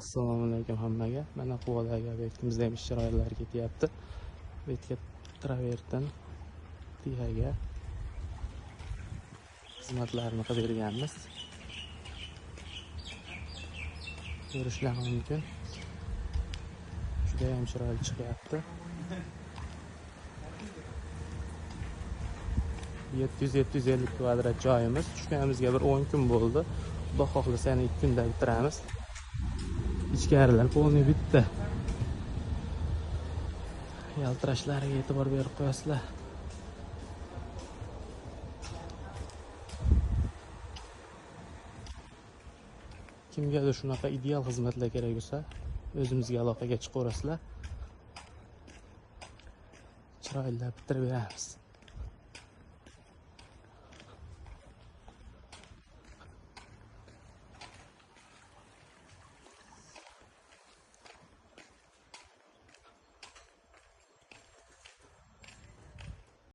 Assalomu alaykum hammaga. Mana Quvadagi obyektimizda ham ish chiroyli ketyapti. Bu yerga travertin tiyaga xizmatlarni qilib berganmiz. Ko'rishlar mumkin. Juda ham chiroyli chiqyapti. 700-750 kvadrat joyimiz. Tushganimizga bir 10 kun bo'ldi. Xudo xohlasa yana 2 kunda bitiramiz. Ichkarilar polniy bitta. Yaltirashlariga e'tibor berib qo'yasizlar. Kimgadir shunaqa ideal xizmatlar kerak bo'lsa, o'zimizga aloqaga chiqaverasizlar. Chiroylab bitirib beramiz.